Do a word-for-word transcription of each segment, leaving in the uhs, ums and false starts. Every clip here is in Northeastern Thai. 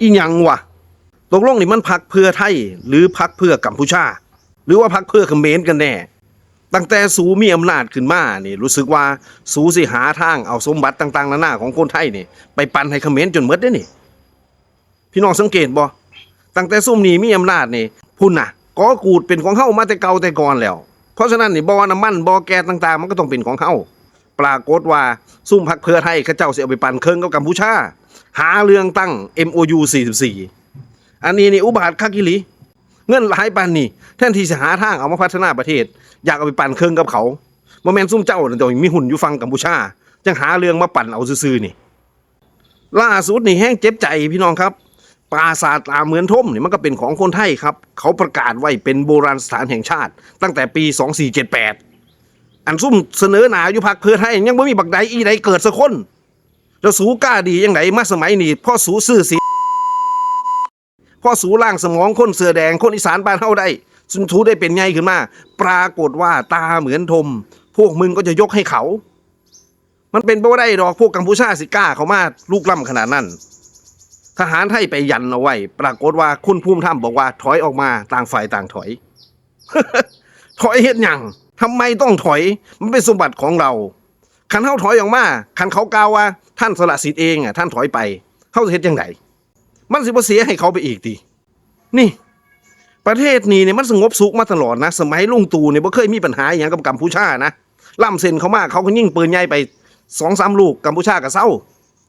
อีหยังวะ ตกลงนี่มันพรรคเพื่อไทย หรือพรรคเพื่อกัมพูชา หรือว่าพรรคเพื่อเขมรกันแน่ ตั้งแต่สูมีอำนาจขึ้นมานี่ รู้สึกว่าสูสิหาทางเอาสมบัติต่างๆนานาของคนไทยนี่ ไปปันให้เขมรจนหมดเด้นี่ พี่น้องสังเกตบ่ ตั้งแต่ซุมนี้มีอำนาจนี่ พุ้นน่ะ กอกูดเป็นของเฮามาแต่เก่าแต่ก่อนแล้ว เพราะฉะนั้นนี่ บ่อน้ำมัน บ่อแก๊สต่างๆ มันก็ต้องเป็นของเฮา ปรากฏว่าซุมพรรคเพื่อไทยเขาเจ้าสิเอาไปปันเคิ่งกับกัมพูชา หาเรื่องตั้ง เอ็มโอยู สี่สิบสี่ อันนี้นี่อุบาทคักอีหลี เงินหลายปานนี้ แทนที่สิหาทางเอามาพัฒนาประเทศ อยากเอาไปปันเคิ่งกับเขา บ่แม่นซุมเจ้านั่นเจ้ามีหุ้นอยู่ฝั่งกัมพูชา จั่งหาเรื่องมาปันเอาซื่อๆนี่ ล่าสุดนี่แฮงเจ็บใจพี่น้องครับ ปราสาทตาเหมือนทมนี่มันก็เป็นของคนไทยครับ เขาประกาศไว้เป็นโบราณสถานแห่งชาติ ตั้งแต่ปี สองสี่เจ็ดแปด อันซุมเสนอหน้าอยู่พรรคเพื่อไทยยังบ่มีบักใดอีใดเกิดสักคน แล้วสูกล้าดีจั่งใดมาสมัยนี้ พอสูซื้อสิ พอสูล้างสมองคนเสื้อแดง คนอีสานบ้านเฮาได้ สูได้เป็นใหญ่ขึ้นมา ปรากฏว่าตาเหมือนทม พวกมึงก็จะยกให้เขา มันเป็นไปบ่ได้ดอก พวกกัมพูชาสิกล้าเข้ามาลุกล้ำขนาดนั้น ทหารไทยไปยันเอาไว้ ปรากฏว่าคุณภูมิธรรมบอกว่าถอยออกมา ต่างฝ่ายต่างถอย ถอยเฮ็ดหยัง ทำไมต้องถอย มันเป็นสมบัติของเรา คันเฮาถอยออกมา คันเขากล่าวว่าท่านสละสิทธิ์เองอะ ท่านถอยไป เฮาสิเฮ็ดจั่งใด มันสิบ่เสียให้เขาไปอีกติ นี่ ประเทศนี้เนี่ยมันสงบสุขมาตลอดนะ สมัยลุงตู่เนี่ยบ่เคยมีปัญหาอหย่างกับกัมพูชานะ ล้ำเส้นเข้ามาเขาก็ยิงปืนใหญ่ไปสองสามลูก กัมพูชาก็เซา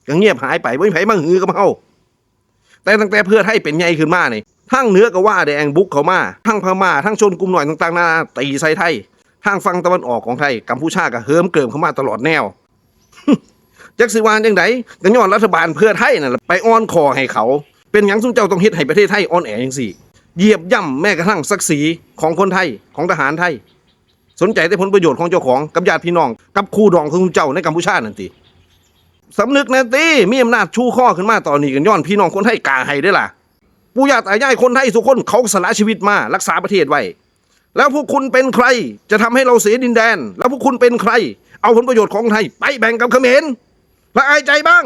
ก็เงียบหายไป บ่มีไผมาหือกับเฮา แต่ตั้งแต่เพื่อไทยเป็นใหญ่ขึ้นมานี่ ทั้งเหนือก็ว่าแดงบุกเข้ามา ทั้งพม่า ทั้งชนกลุ่มน้อยต่างๆนานาตีใส่ไทย ทางฝั่งตะวันออกของไทย กัมพูชาก็เหิมเกริมเข้ามาตลอดแนว จักสิว่าจั่งใด ก็ย้อนรัฐบาลเพื่อไทยนั่นแหละไปอ่อนข้อให้เขา เป็นหยังซุมเจ้าต้องเฮ็ดให้ประเทศไทยอ่อนแอจั่งซี้ เหยียบย่ำแม้กระทั่งศักดิ์ศรีของคนไทย ของทหารไทย สนใจแต่ผลประโยชน์ของเจ้าของ กับญาติพี่น้อง กับคู่ดองของซุมเจ้าในกัมพูชานั่นติ สำนึกแน่ติ มีอำนาจชูข้อขึ้นมาตอนนี้ก็ย้อนพี่น้องคนไทยกล้าให้เด้อล่ะ ปู่ย่าตายายคนไทยทุกคนเขาสละชีวิตมารักษาประเทศไว้ แล้วพวกคุณเป็นใครจะทำให้เราเสียดินแดน แล้วพวกคุณเป็นใคร เอาผลประโยชน์ของไทยไปแบ่งกับเขมร ละอายใจบ้าง